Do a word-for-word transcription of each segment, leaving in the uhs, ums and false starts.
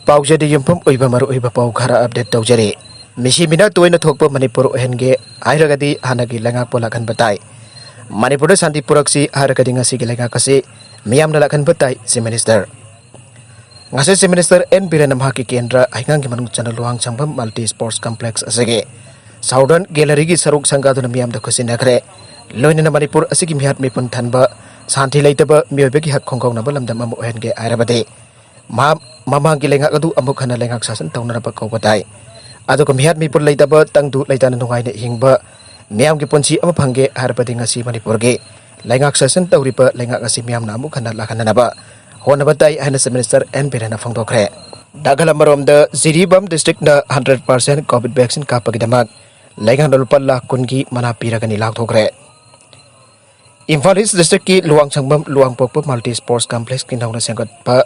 ꯄꯥꯎꯖꯦꯗ ꯌꯨꯝꯐꯝ ꯑꯣꯏꯕ ꯃꯔꯨꯑꯣꯏꯕ ꯄꯥꯎ ꯈꯔ ꯑꯞꯗꯦꯠ ꯇꯧꯖꯔꯤ꯫ ꯃꯤꯁꯤ ꯃꯤꯅ ꯇꯣꯏꯅ ꯊꯣꯛꯄ ꯃꯅꯤꯄꯨꯔ ꯑꯣꯏꯍꯟꯒꯦ ꯍꯥꯏꯔꯒꯗꯤ ꯍꯥꯟꯅꯒꯤ ꯂꯩꯉꯥꯛꯄꯨ ꯂꯥꯛꯍꯟꯕ ꯇꯥꯏ꯫ ꯃꯅꯤꯄꯨꯔꯗ ꯁꯥꯟꯇꯤ ꯄꯨꯔꯛꯁꯤ ꯍꯥꯏꯔꯒꯗꯤ ꯉꯁꯤꯒꯤ ꯂꯩꯉꯥꯛ ꯑꯁꯤ ꯃꯤꯌꯥꯝꯅ ꯂꯥꯛꯍꯟꯕ ꯇꯥꯏ, Chief Minister꯫ ꯉꯁꯤ Chief Minister ꯑꯦꯟ ꯕꯤꯔꯦꯟꯅ ꯃꯍꯥꯛꯀꯤ ꯀꯦꯟꯗ꯭ꯔ ꯍꯩꯉꯥꯡꯒꯤ ꯃꯅꯨꯡ ꯆꯟꯅ ꯂꯨꯋꯥꯡꯁꯪꯕꯝ Multi Sports Complex ꯑꯁꯤꯒꯤ Southern Galleryꯒꯤ ꯁꯔꯨꯛ ꯁꯪꯒꯥꯗꯨꯅ ꯃꯤꯌꯥꯝꯗ ꯈꯨꯠꯁꯤꯟꯅꯈ꯭ꯔꯦ꯫ ꯂꯣꯏꯅꯅ ꯃꯅꯤꯄꯨꯔ ꯑꯁꯤꯒꯤ ꯃꯤꯍꯥꯠ ꯃꯤꯄꯨꯟ ꯊꯟꯕ, ꯁꯥꯟꯇꯤ ꯂꯩꯇꯕ ꯃꯤꯑꯣꯏꯕꯒꯤ ꯍꯛ ꯈꯣꯡꯒꯥꯎꯅꯕ ꯂꯝꯗꯝ ꯑꯃ ꯑꯣꯏꯍꯟꯒꯦ ꯍꯥꯏꯔꯕꯗꯤ ꯃꯍꯥꯛ ꯃꯃꯥꯡꯒꯤ ꯂꯩꯉꯥꯛ ꯑꯗꯨ ꯑꯃꯨꯛ ꯍꯟꯅ ꯂꯩꯉꯥꯛ ꯁꯥꯁꯟ ꯇꯧꯅꯅꯕ ꯀꯧꯕ ꯇꯥꯏ꯫ ꯑꯗꯨꯒ ꯃꯤꯍꯥꯠ ꯃꯤꯄꯨꯟ ꯂꯩꯇꯕ, ꯇꯪꯗꯨ ꯂꯩꯇꯥꯅ ꯅꯨꯡꯉꯥꯏꯅ ꯍꯤꯡꯕ ꯃꯤꯌꯥꯝꯒꯤ ꯄꯨꯟꯁꯤ ꯑꯃ ꯐꯪꯒꯦ ꯍꯥꯏꯔꯕꯗꯤ ꯉꯁꯤ ꯃꯅꯤꯄꯨꯔꯒꯤ ꯂꯩꯉꯥꯛ ꯁꯥꯁꯟ ꯇꯧꯔꯤꯕ ꯂꯩꯉꯥꯛ ꯑꯁꯤ ꯃꯤꯌꯥꯝꯅ ꯑꯃꯨꯛ ꯍꯟꯅ ꯂꯥꯛꯍꯟꯅꯅꯕ ꯍꯣꯠꯅꯕ ꯇꯥꯏ ꯍꯥꯏꯅ Chief Minister ꯑꯦꯟ ꯕꯤꯔꯦꯟꯅ ꯐꯣꯡꯗꯣꯛꯈ꯭ꯔꯦ꯫ ꯅꯥꯒꯥꯂꯦꯟ ꯑꯃꯔꯣꯝꯗ Jiribam districtꯅ hundred percent COVID vaccine ꯀꯥꯞꯄꯒꯤꯗꯃꯛ ꯂꯩꯉꯥꯛꯅ ꯂꯨꯄꯥ ꯂꯥꯈ ꯀꯨꯟꯒꯤ ꯃꯅꯥ ꯄꯤꯔꯒꯅꯤ ꯂꯥꯎꯊꯣꯛꯈ꯭ꯔꯦ꯫ ꯏꯝꯐꯥꯜ East districtꯀꯤ ꯂꯨꯋꯥꯡꯁꯪꯕꯝ ꯂꯨꯋꯥꯡꯄꯣꯛꯄ Multi Sports Complexꯀꯤ ꯅꯧꯅ ꯁꯦꯝꯒꯠꯄ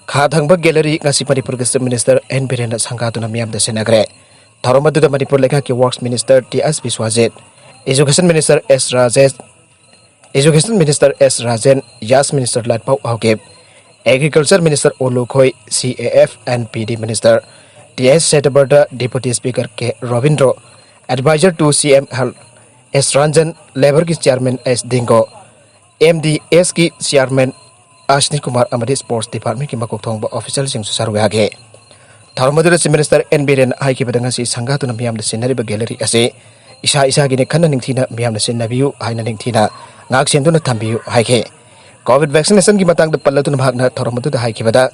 ꯈꯥ ꯊꯪꯕ gallery ꯉꯁꯤ ꯃꯅꯤꯄꯨꯔꯒꯤ Chief Minister ꯑꯦꯟ ꯕꯤꯔꯦꯟꯅ ꯁꯪꯒꯥꯗꯨꯅ ꯃꯤꯌꯥꯝꯗ ꯁꯤꯟꯅꯈ꯭ꯔꯦ꯫ ꯊꯧꯔꯝ ꯑꯗꯨꯗ ꯃꯅꯤꯄꯨꯔ ꯂꯩꯉꯥꯛꯀꯤ Works Minister T S Biswajit, Education Minister S Rajen, Education Minister S Rajen, ꯌꯥꯁ Minister Letpao Haokip, Agriculture Minister O Lukhoi, C A F N P D Minister T S ꯁꯦꯇꯕꯔꯗ, Deputy Speaker K Robindro, Advisor to C M Health S Ranjan, Labourꯒꯤ Chairman S Dingo, M D ꯑꯦꯁꯀꯤ Chairman Asni Kumar ꯑꯃꯗꯤ Sports Departmentꯀꯤ ꯃꯀꯣꯛ ꯊꯣꯡꯕ officialꯁꯤꯡꯁꯨ ꯁꯔꯨꯛ ꯌꯥꯈꯤ꯫ ꯊꯧꯔꯝ ꯑꯗꯨꯗ Chief Minister ꯑꯦꯟ ꯕꯤꯔꯦꯟꯅ ꯍꯥꯏꯈꯤꯕꯗ ꯉꯁꯤ ꯁꯪꯒꯥꯗꯨꯅ ꯃꯤꯌꯥꯝꯗ ꯁꯤꯟꯅꯔꯤꯕ gallery ꯑꯁꯤ ꯏꯁꯥ ꯏꯁꯥꯒꯤꯅꯤ, ꯈꯟꯅ ꯅꯤꯡꯊꯤꯅ ꯃꯤꯌꯥꯝꯅ ꯁꯤꯟꯅꯕꯤꯌꯨ ꯍꯥꯏꯅ ꯅꯤꯡꯊꯤꯅ ꯉꯥꯛ ꯁꯦꯟꯗꯨꯅ ꯊꯝꯕꯤꯌꯨ ꯍꯥꯏꯈꯤ꯫ COVID vaccinationꯒꯤ ꯃꯇꯥꯡꯗ ꯄꯜꯂꯗꯨꯅ ꯃꯍꯥꯛꯅ ꯊꯧꯔꯝ ꯑꯗꯨꯗ ꯍꯥꯏꯈꯤꯕꯗ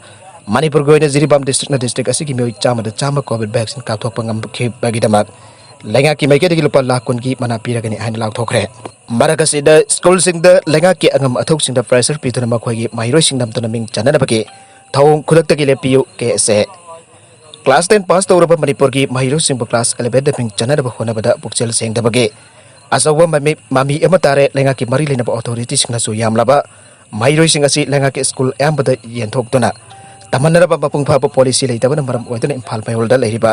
ꯃꯅꯤꯄꯨꯔꯒꯤ ꯑꯣꯏꯅ ꯖꯤꯔꯤꯕꯥꯝ districtꯅ district ꯑꯁꯤꯒꯤ ꯃꯤꯑꯣꯏ ꯆꯥꯝꯃꯗ ꯆꯥꯝꯃ COVID vaccine ꯀꯥꯞꯊꯣꯛꯄ ꯉꯝꯈꯤꯕꯒꯤꯗꯃꯛ ꯂꯩꯉꯥꯛꯀꯤ ꯃꯥꯏꯀꯩꯗꯒꯤ ꯂꯨꯄꯥ ꯂꯥꯈ ꯀꯨꯟꯒꯤ ꯃꯅꯥ ꯄꯤꯔꯒꯅꯤ ꯍꯥꯏꯅ ꯂꯥꯎꯊꯣꯛꯈ꯭ꯔꯦ꯫ ꯃꯔꯛ ꯑꯁꯤꯗ schoolꯁꯤꯡꯗ ꯂꯩꯉꯥꯛꯀꯤ ꯑꯉꯝ ꯑꯊꯧꯁꯤꯡꯗ pressure ꯄꯤꯗꯨꯅ ꯃꯈꯣꯏꯒꯤ ꯃꯍꯩꯔꯣꯏꯁꯤꯡ ꯅꯝꯗꯨꯅ ꯃꯤꯡ ꯆꯟꯅꯅꯕꯒꯤ ꯊꯧꯑꯣꯡ ꯈꯨꯗꯛꯇꯒꯤ ꯂꯦꯞꯄꯤꯌꯨ, ꯀꯦ ꯑꯦꯁ ꯑꯦ꯫ Class ten pass ꯇꯧꯔꯕ ꯃꯅꯤꯄꯨꯔꯒꯤ ꯃꯍꯩꯔꯣꯏꯁꯤꯡꯕꯨ class elevenꯗ ꯃꯤꯡ ꯆꯟꯅꯅꯕ ꯍꯣꯠꯅꯕꯗ ꯄꯨꯛꯆꯦꯜ ꯁꯦꯡꯗꯕꯒꯤ ꯑꯆꯧꯕ ꯃꯃꯤ, ꯃꯃꯤ ꯑꯃ ꯇꯥꯔꯦ꯫ ꯂꯩꯉꯥꯛꯀꯤ ꯃꯔꯤ ꯂꯩꯅꯕ authorityꯁꯤꯡꯅꯁꯨ ꯌꯥꯝꯂꯕ ꯃꯍꯩꯔꯣꯏꯁꯤꯡ ꯑꯁꯤ ꯂꯩꯉꯥꯛꯀꯤ school ꯑꯌꯥꯝꯕꯗ ꯌꯦꯟꯊꯣꯛꯇꯨꯅ ꯇꯝꯍꯟꯅꯕ ꯃꯄꯨꯡ ꯐꯥꯕ policy ꯂꯩꯇꯕꯅ ꯃꯔꯝ ꯑꯣꯏꯗꯨꯅ ꯏꯝꯐꯥꯜ ꯃꯌꯣꯜꯗ ꯂꯩꯔꯤꯕ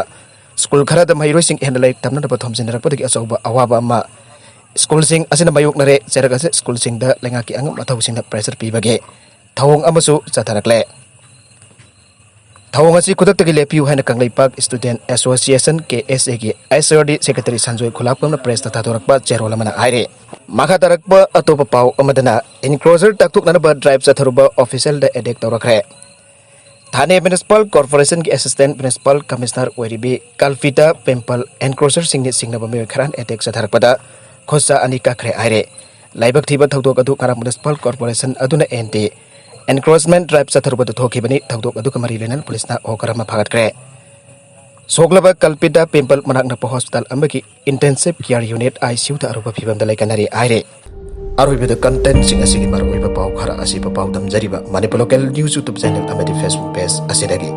school ꯈꯔꯗ ꯃꯍꯩꯔꯣꯏꯁꯤꯡ ꯍꯦꯟꯅ ꯂꯥꯏꯔꯤꯛ ꯇꯝꯅꯅꯕ ꯊꯣꯝꯖꯤꯟꯅꯔꯛꯄꯗꯒꯤ ꯑꯆꯧꯕ ꯑꯋꯥꯕ ꯑꯃ schoolꯁꯤꯡ ꯑꯁꯤꯅ ꯃꯥꯌꯣꯛꯅꯔꯦ꯫ ꯆꯩꯔꯛ ꯑꯁꯤ schoolꯁꯤꯡꯗ ꯂꯩꯉꯥꯛꯀꯤ ꯑꯉꯝ ꯑꯊꯧꯁꯤꯡꯅ pressure ꯄꯤꯕꯒꯤ ꯊꯧꯑꯣꯡ ꯑꯃꯁꯨ ꯆꯠꯊꯔꯛꯂꯦ꯫ ꯊꯧꯑꯣꯡ ꯑꯁꯤ ꯈꯨꯗꯛꯇꯒꯤ ꯂꯦꯞꯄꯤꯌꯨ ꯍꯥꯏꯅ Kangleipak Student Association, K S A, ꯒꯤ H R D Secretary Sanjoy ꯈꯨꯂꯥꯛꯄꯝꯅ press ꯇ ꯊꯥꯗꯣꯔꯛꯄ ꯆꯦꯔꯣꯜ ꯑꯃꯅ ꯍꯥꯏꯔꯤ꯫ ꯃꯈꯥ ꯇꯥꯔꯛꯄ ꯑꯇꯣꯞꯄ ꯄꯥꯎ ꯑꯃꯗꯅ, encroacher ꯇꯥꯛꯊꯣꯛꯅꯅꯕ drive ꯆꯠꯊꯔꯨꯕ official ꯗ attack ꯇꯧꯔꯛꯈ꯭ꯔꯦ꯫ ꯊꯥꯅꯦ Municipal Corporation ꯒꯤ Assistant Municipal Commissioner ꯑꯣꯏꯔꯤꯕꯤ ꯀꯜꯄꯤꯇꯥ ꯄꯦꯝꯄꯜ encroacher ꯁꯤꯡꯅ ꯆꯤꯡꯅꯕ ꯃꯤꯑꯣꯏ ꯈꯔꯅ attack ꯆꯠꯊꯔꯛꯄꯗ ꯈꯨꯠꯁꯥ ꯑꯅꯤ ꯀꯛꯈ꯭ꯔꯦ ꯍꯥꯏꯔꯦ꯫ ꯂꯥꯏꯕꯛ ꯊꯤꯕ ꯊꯧꯗꯣꯛ ꯑꯗꯨ ꯉꯔꯥꯡ Municipal Corporation ꯑꯗꯨꯅ anti encroachment drive ꯆꯠꯊꯔꯨꯕꯗ ꯊꯣꯛꯈꯤꯕꯅꯤ꯫ ꯊꯧꯗꯣꯛ ꯑꯗꯨꯒ ꯃꯔꯤ ꯂꯩꯅꯅ ꯄꯨꯂꯤꯁꯅ ꯍꯣꯀꯔ ꯑꯃ ꯐꯥꯒꯠꯈ꯭ꯔꯦ꯫ ꯁꯣꯛꯂꯕ ꯀꯜꯄꯤꯇꯥ ꯄꯦꯝꯄꯜ ꯃꯅꯥꯛ ꯅꯛꯄ hospital ꯑꯃꯒꯤ intensive care unit, I C U ꯗ ꯑꯔꯨꯕ ꯐꯤꯕꯝꯗ ꯂꯩꯀꯟꯅꯔꯤ ꯍꯥꯏꯔꯤ꯫ ꯑꯔꯣꯏꯕꯗ content ꯁꯤꯡ ꯑꯁꯤꯒꯤ ꯃꯔꯨꯑꯣꯏꯕ ꯄꯥꯎ ꯈꯔ ꯑꯁꯤꯕ ꯄꯥꯎ ꯗꯝꯖꯔꯤꯕ Manipur Local News YouTube channel ꯑꯃꯗꯤ Facebook page ꯑꯁꯤꯗꯒꯤ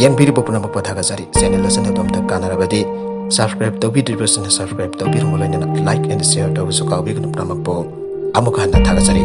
ꯌꯦꯡꯕꯤꯔꯤꯕ ꯄꯨꯝꯅꯃꯛꯄꯨ ꯊꯥꯒꯠꯆꯔꯤ꯫ Channel ꯑꯁꯤꯅ ꯑꯗꯣꯝꯗ ꯀꯥꯟꯅꯔꯕꯗꯤ subscribe ꯇꯧꯕꯤꯗ꯭ꯔꯤꯕꯁꯤꯡꯅ subscribe ꯇꯧꯕꯤꯔꯝꯃꯨ, ꯂꯣꯏꯅꯅ like and share ꯇꯧꯕꯁꯨ ꯀꯥꯎꯕꯤꯒꯅꯨ꯫ ꯄꯨꯝꯅꯃꯛꯄꯨ ꯑꯃꯨꯛ ꯍꯟꯅ ꯊꯥꯒꯠꯆꯔꯤ꯫